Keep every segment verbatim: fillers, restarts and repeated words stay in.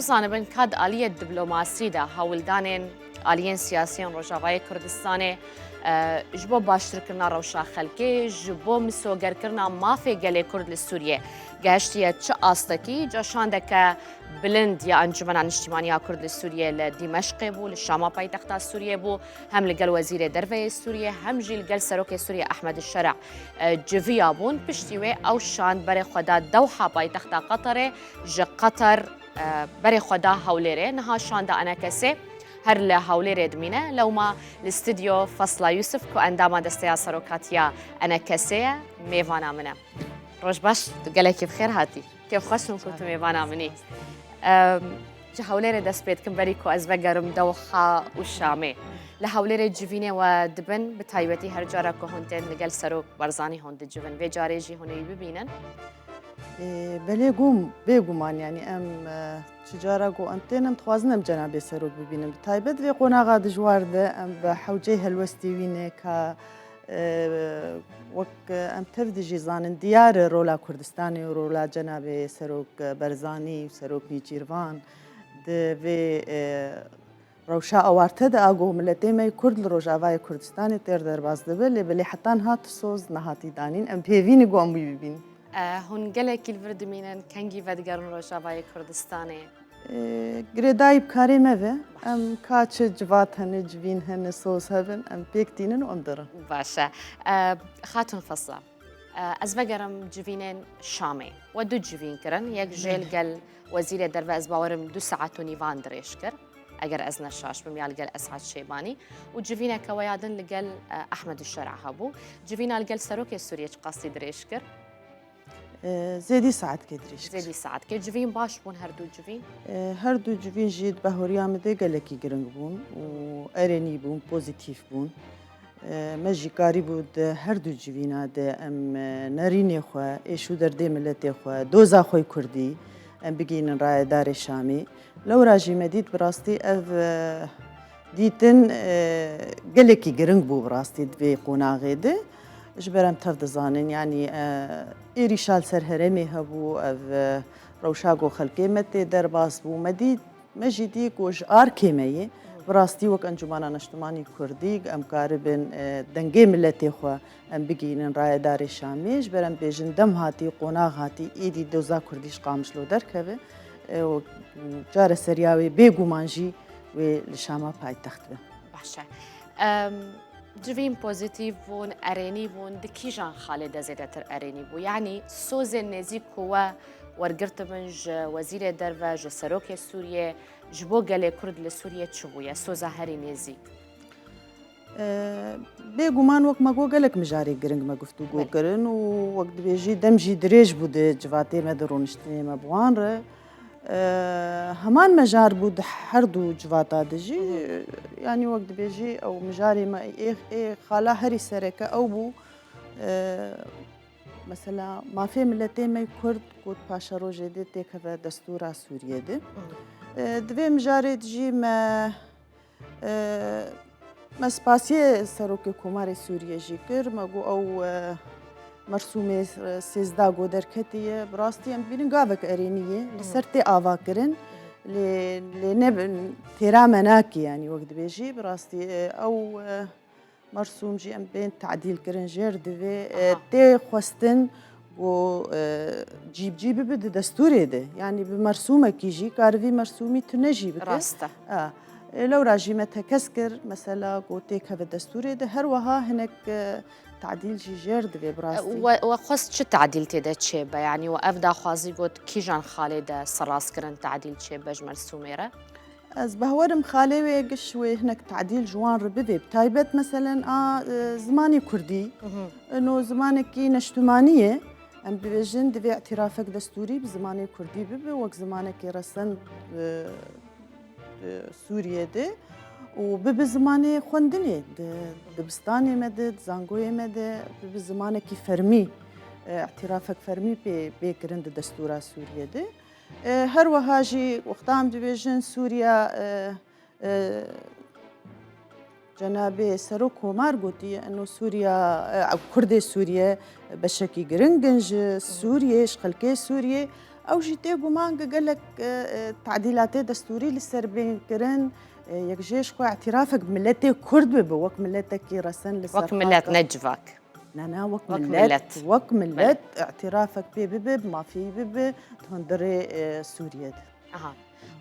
Zanibin ka di aliyê diplomasî de hewldanên aliyên siyasiyên Rojavayê Kurdistanê, e, ji bo baştirkirina rewşa xelkê, ji bo misogerkirina mafê gelê Kurd li Sûriyê gehiştiye çi astekî? Ca şandeke bilind ya Encûmena Niştîmaniya Kurd li Sûriyê li Dîmeşqê bû, li Şama paytexta Sûriyê bû, hem li gel Wezîrê Derve yê Sûriyê, hem jî li gel Serokê Sûriyê Ehmed Şera, e, civiya bûn. Piştî wê ew şand berê xwe da Dewha paytexta Qeterê, ji Qeter, e, berê xwe da Hewlêrê. Niha şanda ENKSê her li Hewlêrê dimîne. Lewma li stûdyo Fesla Yûsif ku endama Desteya Serokatiya ENKSê ye, mêvana min e. Roj baş, tu gelekî bi xêr hatî. Kêfxweş im ku tu mêvana min î. Em, ji Hewlêrê dest pê dikim, berî ku ez vegerim Dewxa û Şamê. Li Hewlêrê civînê we dibin, bi taybetî her cara ku hûn tên li gel Serok Barzanî hûn dicivin. Vê carê jî hûn ê wî bibînin? Ê, belê gom, bêguman, yanî em, e, çi cara ku em tên, em dixwazin em cenabê Serok bibînin. Bi taybet vê qonaxa dijwar de em bi hewceyê helwestê wî ne ka, e, wek em tev de jî zanin, diyar e rola Kurdistanê û rola cenabê Serok Barzanî û Serok Nêçîrvan di vê, e, rewşa awarte de, a ku miletê me yê Kurd li Rojavayê Kurdistanê têr derbas dibe, lê belê heta niha tu soz nehatî danîn. Em bi hêvî ne ku em wî bibînin. E, hûn gelekî li vir dimînin, kengî vedigerin Rojavayê Kurdistanê? E, girêdayî bi karê me ve. Baş. Em ka çi civat hene, civîn hene, soz hebin, em pêk tînin û em dirin. Baş e. E, Xatun Fesla, e, ez vegerim civînên Şamê. We du civîn kirin, yek jê li Belê. gel Wezîrê Derve, ez bawerim du saet û nîvan dirêj kir, eger ez ne şaş bim, ya li gel Esad Şêbanî. Û civîneke we ya din li gel, e, Ehmed Şera hebû. Civîna li gel Serokê Sûriyê çiqasî dirêj kir? E, zêdî saetkê dirêj kir. Zêdî saetkê. Civîn baş bûn her du civîn? E, her du civîn jî di bahoriya min de gelekî giring bûn û erênî bûn, pozîtîf bûn. E, me jî karîbû di her du civîna de em, e, nerînê xwe, êş û derdê miletê xwe, doza xwe yê Kurdî em bigihînin rayedarê Şamê. Lewra jî me dît bi rastî ev, e, dîtin, e, gelekî giring bû bi rastî di vê qonaxê de. Ji ber em tev dizanin, yanî, e, êrîşa li ser herêmê hebû, ev, e, rewşa ku xelkê me tê derbas bû, me dît, me jî dî ku ji arkê me yê, bi rastî wek Encûmena Niştimanî Kurdî em karibin, e, dengê miletê xwe em bigihînin rayedarê Şamê. Ji ber em bêjin dem hatî, qonax hatî, êdî doza Kurdî ji Qamişlo derkeve, e, û çareseriya wê bêguman jî wê li Şama paytext be. Baş e. Em, civîn pozîtîf bûn, erênî bûn, di kîjan xalê de zêdetir erênî bû? Yanî sozên nêzîk ku we wergirtibin ji Wezîrê Derve, ji Serokê Sûriyê, ji bo gelê Kurd li Sûriyê çi bûye? Soza herî nêzîk? E, bêguman wek me got gelek mijarê giring me guftûgo Belê. kirin û wek dibêjî dem jî dirêj bû di civatê me de rûniştinê me bi wan re. E, heman mijar bû di her du civata de jî. Hı hı. Yanî wek dibêjî ew mijarê me ê, ê xala herî sereke ew bû. E, mesela mafê miletê me yê Kurd ku di paşerojê de têkeve destûra Sûriyê de. Hı hı. E, di vê mijarê de jî me E, me spasiyê Serokê Komarê Sûriyê jî kir. Me got ew, e, mersûmê, e, sêzdeh go derketiye. Bi rastî em dibînin gavek erênî ye. Li Hı hı. ser tê ava kirin. Hı hı. Lê, lê ne bi-, têra me nake, yanî wek dibêjî. Bi rastî, e, ew, e, mersûm jî em bên tadîl kirin jêr divê, e, Aha. tê xwestin ku, e, cîbicî bibe di destûrê de. Yanî bi mersûmekî jî, karî vî mersûmî tu ne jî bike. Rast e. E, e, lewra jî me tekez kir, mesela ku têkeve destûrê de, her wiha hinek, e, tadîl jî jêr divê bi rastî. E, we, we xwest çi tadîl tê de çêbe? Yanî we ev daxwazî got kîjan xalê de serrastkirin tadîl çêbe ji mersûmê re? Ez behwerim xalê wê giş wê hinek tadîl ji wan re bivê. Bi taybet meselen a, e, zimanê kurdî. Mhm. Ino zimanekî neştimanî ye. Em dibêjin divê îtirafek destûrî bi zimanê kurdî bibe, wek zimanekî resen, e, e, Sûriyê de û bibe zimanê xwendinê di dibistanê me de, di zangoyê me de, bibe zimanekî fermî, e, îtirafek fermî pê, pê kirin di destûra Sûriyê de. E, her wiha jî wexta em dibêjin Sûriya, e, e, cenabê Serok Komar gotiye, eno Sûriya, e, Kurdê Sûriye beşekî giring in ji Sûriyê, ji xelkê Sûriyê. Ew jî tê guman ku gelek, e, e, tadîlatê destûrî li ser bên kirin, e, yek jê ji xwe îtirafek bi miletê Kurd bibe, wek miletekî resen li ser Wek milet, xaka. Ne civak. Ne, ne, wek Wek milet, milet. Wek milet Belê. îtirafek pê bibe, bi mafî bibe, di hundirê, e, Sûriyê de. Aha.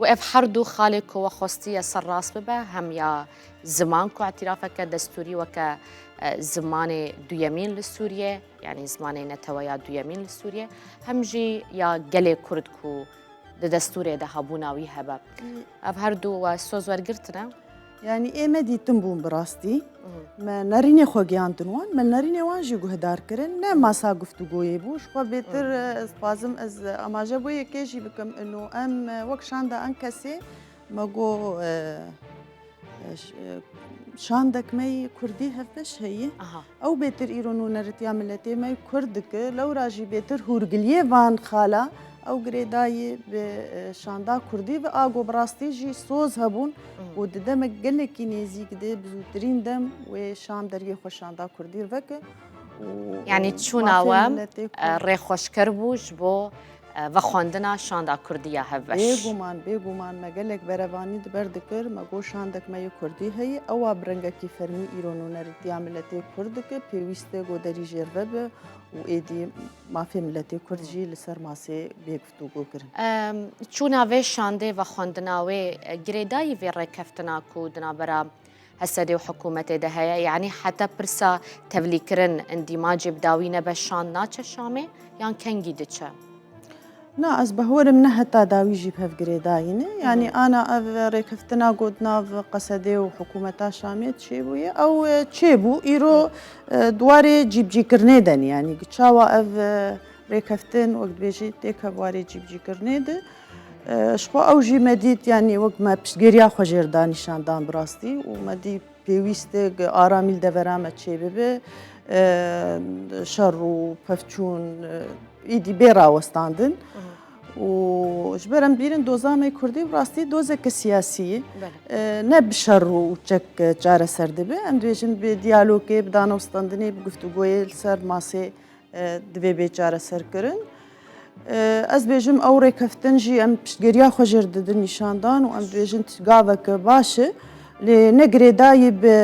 Û ev her du xalê ku we xwestiye ser rast bibe, hem ya ziman ku îtirafeke destûrî weke, e, zimanê duyemîn li Sûriyê, yanî zimanê neteweya duyemîn li Sûriyê, hem jî ya gelê Kurd ku di destûrê de hebûna wî hebe. Ev her du we soz wergirtine? Yanî ê me dîtin bûn bi rastî. Mhm. Me nerînê xwe giyandin wan, me nerînê wan jî guhdar kirin. Ne masa guftûgoyê bû, ji xwe bêtir, Mhm. e, ez dixwazim ez, e, amaje bo yekê jî bikim. Ino em, e, wek şanda Ankesê, me got, e, e, ş-, e, şandek me yê Kurdî hevbeş heye. Aha. Ew bêtir îro nûneritiya miletê me yê Kurd dike, lewra jî bêtir hûrgiliyê van xala, ew girêdayî bi, e, şanda Kurdî ve. A ku bi rastî jî soz hebûn Mhm. û di demek gelekî nêzîk de bi zûtirîn dem wê şam deriyê xwe şanda Kurdî re veke. Û Yanî çûna mafê we, miletê e, Kurd. rêxweşker bû ji bo, e, vexwendina şanda Kurdî ya hevbeş. Bêguman, bêguman me gelek berevanî di ber dikir. Me got şandek me yê Kurdî heye, ewa bi rengekî fermî îro nûneritiya miletê Kurd dike, pêwîst e ku derî jê re vebe û êdî mafê miletê Kurd Hı. jî li ser masê bê guftûgo kirin. Em, çûna vê şandê vexwendina wê, e, girêdayî vê rêkeftina ku di navbera H S D û hikûmetê de heye, yanî heta pirsa tevlîkirin, îndîmacê bi dawî nebe şand naçe Şamê, yan kengî diçe? Na, ez bawerim ne heta dawî jî bi hev girêdayî ne. Yanî Hı hı. ana ev rêkeftina got nav Qesedê û hikûmeta Şamê çêbûye. Ew, e, çêbû, îro, e, di warê cîbicîkirinê de ne. Yanî çawa ev, e, rêkeftin, wek dibêjî, têke bi warê cîbicîkirinê de. E, ji xwe ew jî me dît, yanî wek me piştgiriya xwe jê re da nîşan dan bi rastî û me dî pêwîst e ku aramî li devera me çêbibe, e, şer û pevçûn, e, îdî bê rawestandin. Mhm. Û ji ber em dibînin doza me yê Kurdî bi rastî dozeke siyasî ye. Belê. E, ne bi şer û çek, e, çareser dibe. Em dibêjin bi diyalogê, bi danewstandinê, bi guftûgoyê li ser masê e, divê bê çareserkirin. E, ez bêjim ew rêkeftin jî em piştgiriya xwe jê re didin nîşandan û em dibêjin gaveke baş e, lê ne girêdayî bi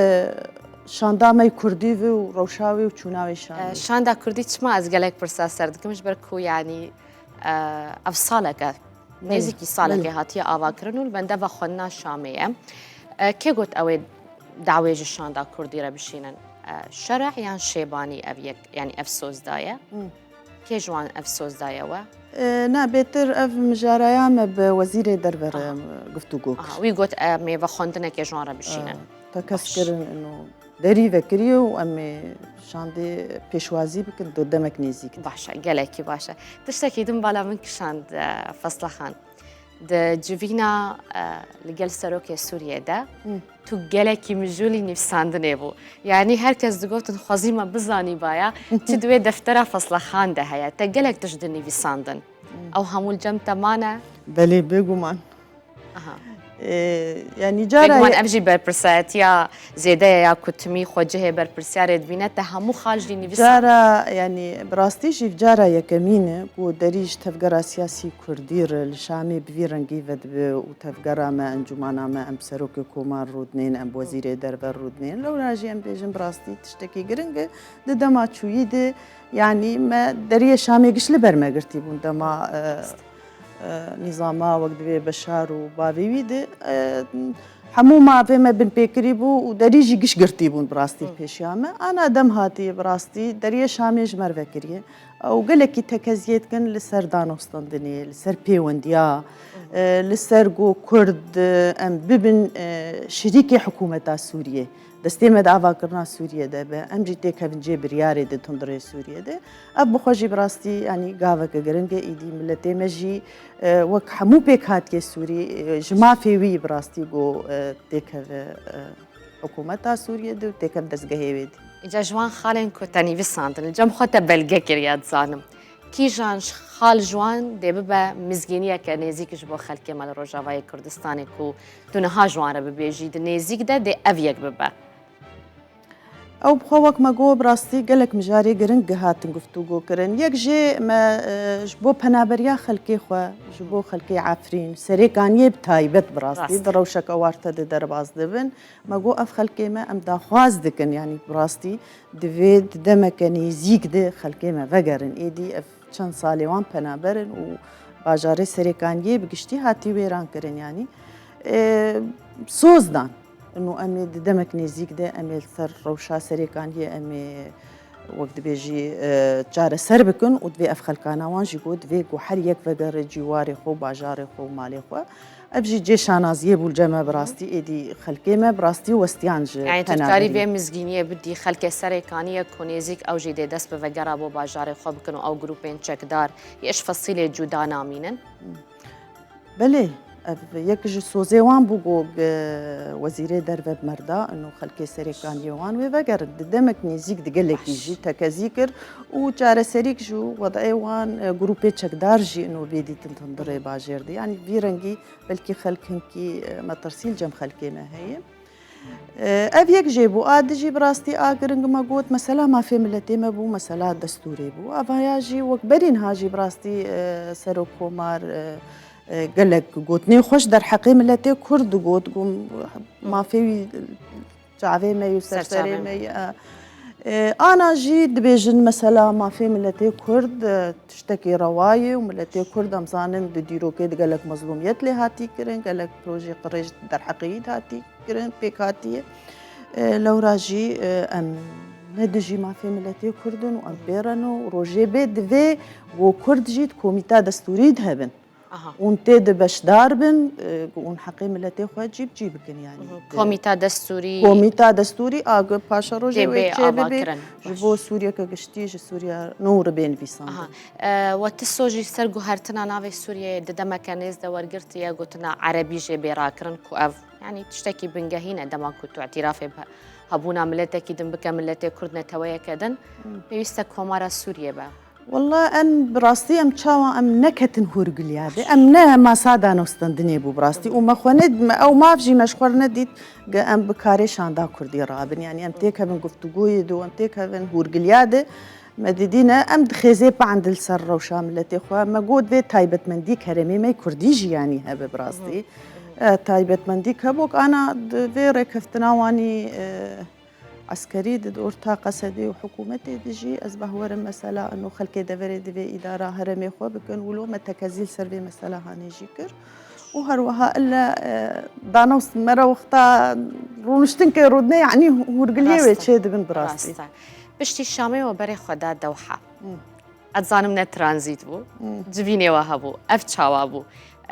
şanda me yê Kurdî ve û rewşa wê û çûna wê şandê. E, şanda Kurdî çima ez gelek pirsa ser dikim, ji ber ku yanî, e, ev saleke Belê, Nêzîkî salekê belê. hatiye avakirin û li bende vexwendina Şamê ye. E, kê got ew ê dawê ji şanda Kurdî re bişînin? E, Şereh yan Şêbanî ev yek, yanî ev soz daye? Hmm. Kê ji wan ev soz daye we? E, na, bêtir ev mijaraya me bi Wezîrê Derve re Aha. guftûgo kir. Aha, wî got em ê vexwendinekê ji wan re bişînin. E, tekez Baş. kirin ino. Derî vekiriye û em ê şandê pêşwazî bikin di demek nêzîk de. Baş e, gelekî baş e. Tiştekî din bala min kişand, e, Feslaxan. Di civîna, e, li gel serokê Sûriyê de Hı. tu gelekî mijûlî nivîsandinê bû. Yanî her kes digotin xwezî me bizanîbaya çi di wê deftera Feslaxan de heye. Te gelek tişt dinivîsandin. Hı. Ew hemû li cem te mane? Belê, bêguman. Aha. Ee, yanî cara Bêguman ye- ev jî berpirsayetiya zêde ye ya ku timî xwe cihê berpirsiyarê dibîne, te hemû xal jî nivîsand. Cara, yanî bi rastî jî cara yekemîn e ku derî ji tevgera siyasî kurdî re li Şamê bi vî rengî vedibe û tevgera me, encûmana me, em serokê komar rûdinên, em wezîrê derve rûdinên. Lewra jî em bêjin bi rastî tiştekî giring e. Di dema çûyî de, yanî me deriyê Şamê giş li ber me girtî bûn dema, e, e, nîzama wek divê Beşar û bavê wî de, e, hemû mavê me binpêkirî bû û derî jî giş girtî bûn bi rastî Hı. pêşiya me. Ana dem hatiye bi rastî deriyê Şamê ji me re vekiriye. Ew gelekî tekeziyê dikin li ser danostandinê, li ser pêwendiya, Hı hı. e, li ser ku Kurd, e, em bibin, e, şirîkê hikûmeta Sûriyê. Destê me di avakirina Sûriyê de be, em jî têkevin cê biryarê di tundurê Sûriyê de. Ev bi xwe jî bi rastî, yanî gaveke giring e, îdî miletê me jî, e, wek hemû pêkhatiyê Sûrî, e, ji mafê wî bi rastî ku, e, têkeve, e, hikûmeta Sûriyê de û têkeve dezgehê wê de. Îca ji wan xalên ku te nivîsandin, li cem xwe te belge kiriye, dizanim. Kîjan xal ji wan dê bibe mizgîniyeke nêzîk ji bo xelkê me li Rojavayê Kurdistanê ku tu niha ji wan re bibêjî, di nêzîk de dê ev yek bibe? Ew bi xwe wek me got, bi rastî gelek mijarê giring hatin guftûgo kirin. Yek jê me, e, ji bo penaberiya xelkê xwe, ji bo xelkê Efrîn, Serêkaniyê bi taybet bi rastî Rast. di rewşeke warte de derbas dibin. Me got, ev xelkê me, em daxwaz dikin, yanî bi rastî divê di demeke nêzîk de xelkê me vegerin. Êdî ev çend salê wan penaber in û bajarê Serêkaniyê bi giştî hatî wêran kirin, yanî, e, soz dan. Û em ê di demek nêzîk de em ê li ser rewşa Serêkaniyê em ê, wek dibêjî, e, çareser bikin û divê ev xelkana wan jî got, divê ku her yek vegere cîwarê xwe, bajarê xwe û malê xwe. Ev jî cê şanaziyê bû li cem me bi rastî, êdî xelkê me bi rastî westiyan ji Yani tu dikarî penaberiya. vê mizgîniyê bidî, xelkê Serêkaniyê ku nêzîk ew jî dê dest bi vegera bo bajarê xwe bikin û ew grûpên çekdar yê ji fesîlê cuda namînin? Belê, ev yek ji sozê wan bû ku, e, wezîrê derve bi me re da, ino xelkê Serêkaniyê wan wê vegerin. Di demek nêzîk di gelekî Baş. jî tekezî kir û çareserîk ji wedayê wan, e, grûpê çekdar jî ino bê dîtin hundirê bajêr de. Yanî vî rengî belkî xelk hinkî, e, metirsî li cem xelkê me heye. E, ev yek jê bû. A di jî bi rastî a giring me got, mesela mafê miletê me bû, mesela destûrê bû. Ava ya jî wek berîn ha jî bi rastî, e, serokkomar, e, e, gelek gotinê xweş derheqê miletê Kurd digot, got, mafê wî çavê me yû, serserê Serçavê. me yê, e. E, ana jî dibêjin mesela mafê miletê Kurd, e, tiştekî rewa ye û miletê Kurd em zanin di dîrokê de gelek mezlûmiyet lê hatî kirin, gelek projê qirêj derheqê wî de hatî kirin, pêk hatiye. E, lewra jî, e, em ne dijî mafê miletê Kurd in û em pê re ne û rojê bê divê ku Kurd jî di komîta destûrî de hebin. Aha. Hûn tê de beşdar bin, e, ku hûn heqê miletê xwe cî bi cî bikin, yanî. Mhm. Di Komîta destûrî. Komîta destûrî a gu paşa rojê Tê wê bê çê ava bibe kirin. ji Baş. bo Sûriyeke giştî ji Sûriya nû re bê nivîsandin. Aha. E, we tiso jî ser guhertina navê Sûriyeyê di demeke nêz de wergirtiye, gotina erebî jê bê rakirin ku ev, yanî tiştekî bingehîn e dema ku tu îtirafê bi hebûna miletekî din bike, miletê Kurd neteweyeke din, Hmm. pêwîst e Komara Sûriyê be. Walla em bi rastî em çawa em neketin hûrgiliya de. Em ne masa danostandinê bû bi rastî. Û me xwe ne, me ew maf jî me ji xwe re nedît ge em bi karê şanda kurdî rabin. Yanî em têkevin guftûgoyê de û em têkevin hûrgiliya de. Me didîne em di xêzê pand li ser rewşa miletê xwe. Me got vê taybetmendî keremê me kurdî jî yanî hebe bi rastî. E, taybetmendî kebok ana di vê rêkeftina wanî, e, eskerî di orta Qesedê û hikûmetê de jî ez behwerim mesela ino xelkê deverê di vê îdara herêmê xwe bikin, wilo me tekezî li ser vê mesela hanê jî kir. Û her wiha ille, e, danos me re wexta rûniştin ke rûdine, yanî hûrgiliyê wê Rast e. çê dibin bi rastî. Rast e. Piştî Şamê we berê xwe da Dewha. Hmm. Ez dizanim ne tranzît bû. Hmm. Civînê we hebû. Ev çawa bû?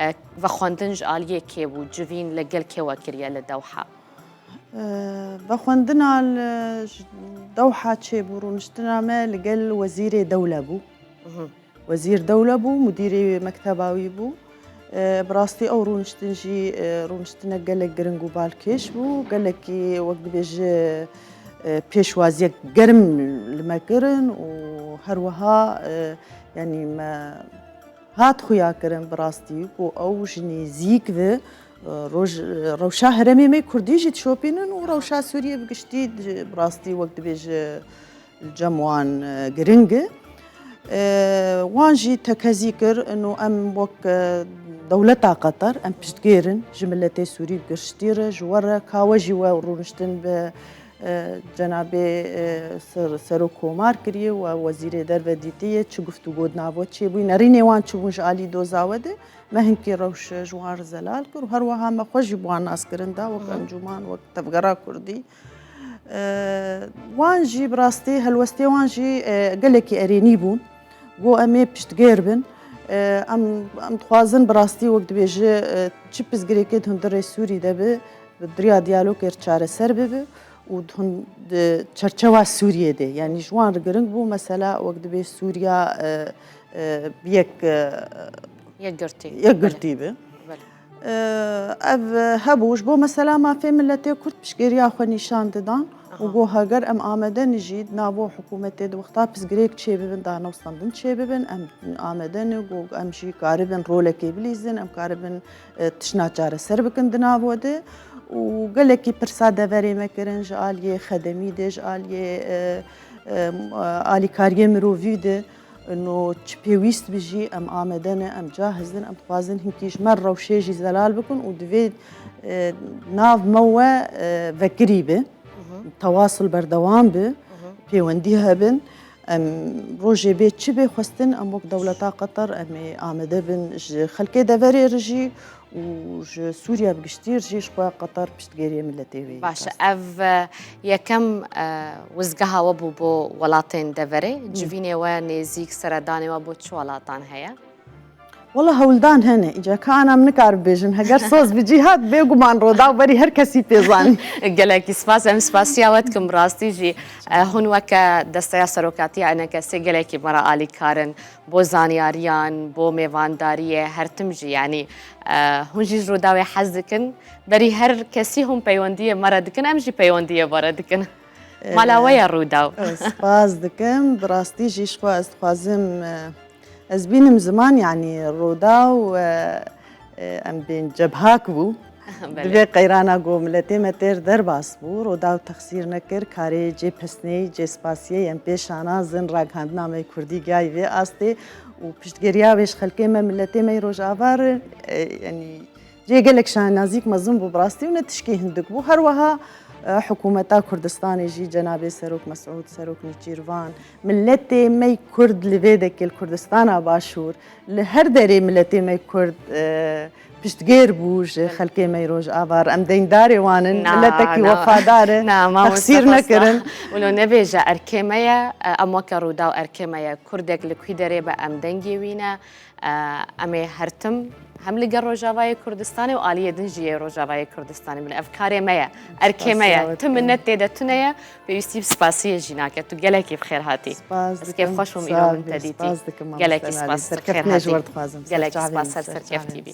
E, vexwendin ji aliyê kê bû? Civîn li gel kê we kiriye li Dewha? Vexwendina li Dewha çêbû, rûniştina me li gel Wezîrê Dewle bû. Mhm. Wezîr Dewle bû, mudîrê mekteba wî bû. Bi rastî ew rûniştin jî rûniştinek gelek giring û balkêş bû. Gelekî wek dibêje pêşwaziyek germ li me kirin û her wiha, yanî me hat xuya kirin bi rastî ku ew ji nêzîk ve, e, roj, e, rewşa herêmê me kurdî jî dişopînin û rewşa Sûriyê bi giştî di, bi rastî wek dibêje li cem wan, e, giring e. E, wan jî tekezî kir, ino em wek, e, dewleta Qeter em piştgêr in ji miletê Sûrî bi giştî re, ji we re ka we jî we rûniştin bi E, cenabê, e, ser-, serok komar kiriye û wezîrê derve dîtiye, çi guftûgo di nava çêbûyî, nerînê wan çi bûn ji alî doza we de, me hinkî rewş ji wan re zelal kir û her wiha me xwe jî bi wan naskirin da, wek Hı hı. encûman, wek tevgera kurdî. E, wan jî bi rastî helwestê wan jî, e, gelekî erênî bûn. Got, em ê piştgêr bin. E, em, em dixwazin bi rastî wek dibêje, e, çi pirsgirêkê di hundirê Sûrî de be, bi diriya diyalogê re çareser bibe û di hun-, di çerçewa Sûriyê de, yanî ji wan re giring bû, mesela wek dibê Sûriya, e, e, bi yek, e, Yekgirtî. yekgirtî be. Belê. E, ev hebû, ji bo mesela mafê miletê Kurd piştgiriya xwe nîşan didan Aha. û got, heger em amade ne jî di nava hikûmetê di wexta pirsgirêk çêbibin, danewstandin çêbibin, em amade ne, got, em jî karibin rolekê bilîzin, em karibin, e, tiştna çareser bikin di nava de û gelekî pirsa deverê me kirin ji aliyê xedemî de, ji aliyê, e, e, alîkariyê mirovî de. No çi pêwîst bi jî em amade ne, em cahiz in, em dixwazin hinkî ji me rewşê jî zelal bikin û divê, e, nav me we, e, vekirî bi, tewasul berdewam bi, pêwendî hebin. Em rojê bê çi bê xwestin, em wek dewleta Qeter em ê amade bin ji xelkê deverê re jî û ji Sûriye bi giştî re jî ji xwe Qeter piştgiriyê miletê wê ye. Baş e, ev, e, yekem, e, wizgeha we bû bo welatên deverê. Civînê we nêzîk, seredanê we bo çi welatan heye? Wela hewldan hene. Îca ka ana em nikarin bêjin. Heger soz bi cî hat, bêguman Rûdaw berî her kesî pê zanî. Gelekî spas. Em spasiya we dikin bi rastî jî. E, hûn weke Desteya Serokatiya Enekesê gelekî me re alîkar in. Bo zanyariyan, bo mêvandariyê, her tim jî, yanî, e, hûn jî ji Rûdawê hez dikin. Berî her kesî hûn peywendiyê me re dikin, em jî peywendiyê we re dikin. Mala we ye Rûdaw. Spas dikim. Bi rastî jî ji xwe ez dixwazim, e, ez bînim ziman, yanî Rûdaw, e, e, em bên cebhak bû. Belê. Di vê qeyrana ku miletê me têr derbas bû, Rûdaw texsîr nekir, karê cê pesneyî, cê spasiyê yên pê şanazin, ragihandina me yê kurdî gihayî vê astê û piştgiriya wê ji xelkê me, miletê me yê Rojava re, e, yanî cê gelek şanazîk mezin bû bi rastî û ne tişkî hindik bû. Her wiha, e, hikûmeta Kurdistanê jî, cenabê Serok Mesûd, Serok Nêçîrvan, miletê me yê Kurd li vê dekê li Kurdistana Başûr, li her derê miletê me yê Kurd, e, piştgêr bû ji xelkê me yê Rojava re. Em deyndarê wan in, miletekî wefadar e, texsîr nekirin. Wilo nebêje, erkê me ye, e, em weke Rûdaw erkê me ye. Kurdek li kwî derê be, em dengê wî ne. E, em ê her tim hem li gel Rojavayê Kurdistanê û aliyê din jî yê Rojavayê Kurdistanê bin. Ev karê me ye, erkê me ye. Ti minet tê de tune ye, pêwîstî bi spasiyê jî nake. Tu gelekî bi xêr hatî. Ez kêfxweş bûm îro min te dîtî. Gelekî spas, bi xêr hatî. Gelekî spas, ser Serkef T V.